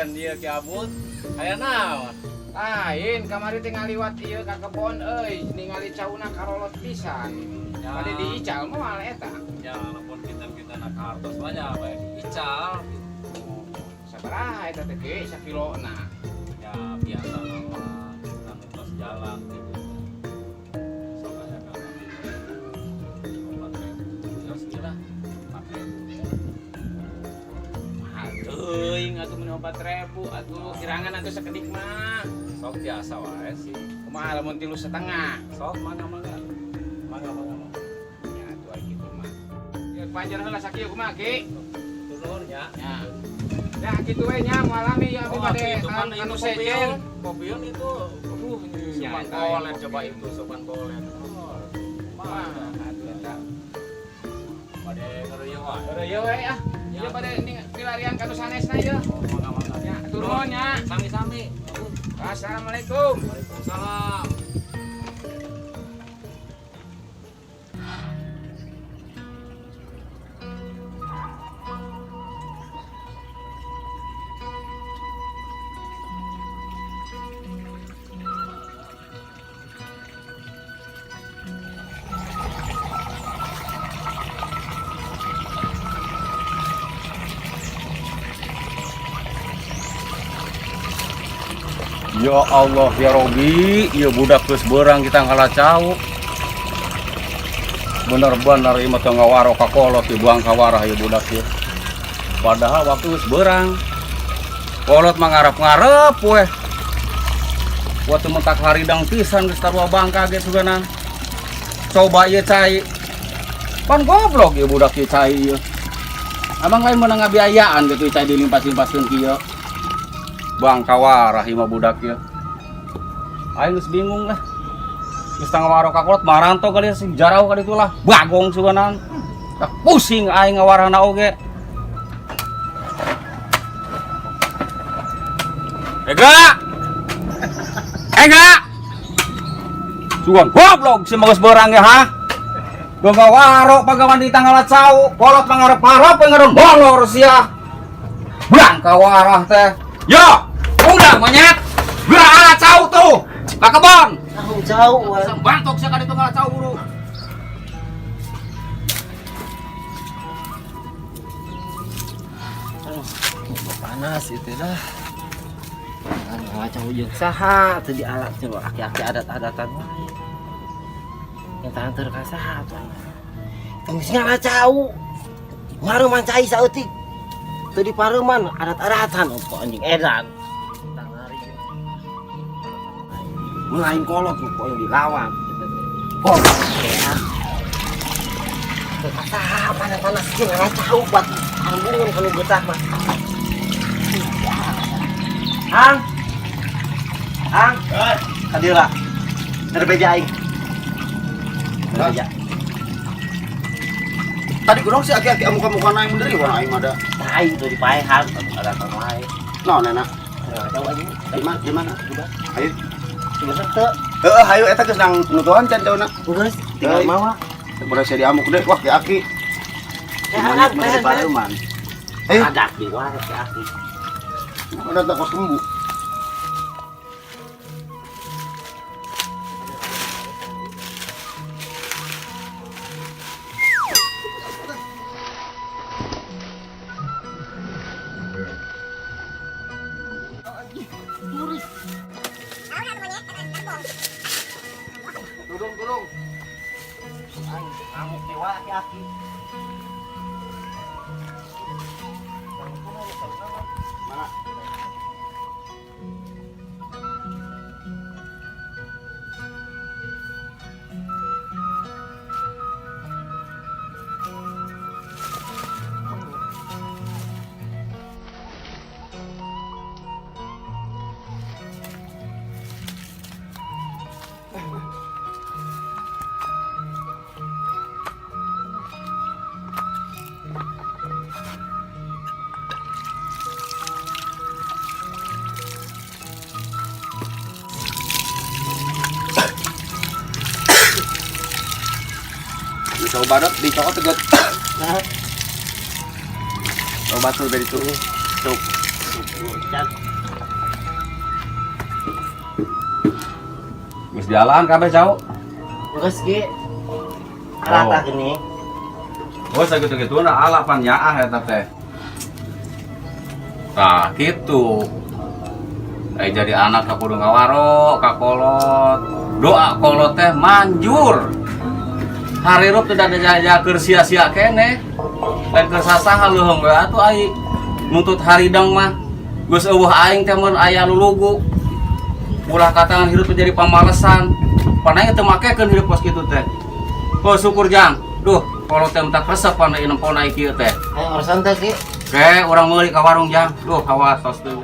Tumben ieu Ki Abut. Aya naon? Lain kamari teh ngaliwat ieu ka kebon euy, ningali cauna karolot pisan. Ya. Bade diical moal eta. Ya lamun kinten-kinten kartos mah nya bae diical gitu. Sabaraha eta teh ge sakilona? Ya biasa mah anu tos jalan gitu. Sok aya ka 4.000. Ya segila 4.000. Mahal teuing atuh mun 4.000 atuh kirangan atuh sakedik mah. Sok biasa wae sih. Kumaha lamun 3,5? Sok mangga mangga. Mangga mangga mangga. Ya atuh ai kitu mah. Ya pajar heula sakieu kumaha Ki? Turun ya. Ya. Ya kitu we nya moal lami ya abdi Oh, bade itu kan anu itu sejen. kopion itu Aduh, sopan nya, kolen eta, coba kopion. itu sopan kolen. Oh, Wah, atuh eta. Bade ngeureuy wae. Heureuy we ah. Ya. Ieu bade milarian ka nu sanesna ieu. Oh, mangga mangga. Ya, turun nya. Sami-sami. Assalamualaikum. Waalaikumsalam. Ya Allah ya Robi, ya budak geus beurang kita ngalah cau. Bener-bener ieu mah teu ngawaro ka kolot dibuang ka warah ieu budak ieu. Padahal waktu geus beurang. Kolot mah ngarep-ngarep weh. Waktu mentak haridang pisan geus sarua bangka ge suganan. Coba ieu cai. Pan goblok ieu budak ieu cai ieu. Abang lain meunang ngabiayaan gitu cai dilimpas-limpaskeun kieu. Bangka warah ieu mah budak ieu. Aing geus bingung lah. Geus tangawaro ka kolot maranto kali sing jarauh ka ditu lah. Bagong suganan. Tah pusing aing ngawarahna oge. Ega! Ega! Sugan goblok si geus beurang ge ha. Do ngawaro pagawan di tanggal cau, kolot mangarep-arep ngeron bolor sia. Bangka warah teh. Yo, udah monyet. Gerak ala cau tuh. Ka kebon. Tahu jauh weh. Bantok sia ka ditu ngala cau buru. Aduh, panas itu dah. Kan ngacau jeung saha teu dialat teh aki-aki adat-adatan wae. Yang tahan teu ka saha atuh. Geus ngalacau. Mareuman cai saeutik. Teu dipareuman adat-adatan oh anjing edan. Tangari. Lain kolot pokoknya dilawan. Kolot ya. Teu ka saha panas-panas jeung ngalacau buat ambungan kanu getah mah. Hang. Hang. Kadira. Terbeja aing. Terbeja. Tadi kurang sih aki-aki amuka-muka naik menderi warna aing ada. Aing tuh dipaehan ada kan wae. Nah, nenek. Tahu aja. Di mana? Di mana? Udah. Ayo. Geus teu. Heeh, hayu eta geus nang nutuhan can cauna. Geus tinggal mawa. Berasa diamuk deh, wah ki aki. Eh, anak, Monyet paehan, pareuman. Ayo. Ada di wae ki aki. Ada tak kos kembu. Turung, turung. Ngamuk di wae aki. Mana? Coba dot, dicokot teget. Coba tuh dari itu. Cuk. Cak. Geus dialaan kabeh cau. Geus Ki. Rata gini. Oh, sakitu-kitu na ala pan nyaah eta teh. Tah, kitu. Eh jadi anak ka kudu ngawaro, ka kolot. Doa kolot teh manjur. Harirup teu da keur sia-sia keneh. Lain keur sasaha leuheung we atuh ai nuntut haridang mah. Geus eueuh aing teh mun aya lulugu. Ulah katangan hirup teh jadi pamalesan. Pan aing teu makekeun hirup kos kitu teh. Oh syukur Jang. Duh, kolot teh mentak resep pan ieu nempona kieu teh. Ayo urusan teh Ki. Oke, urang meuli ka warung Jang. Duh, awas tos deui.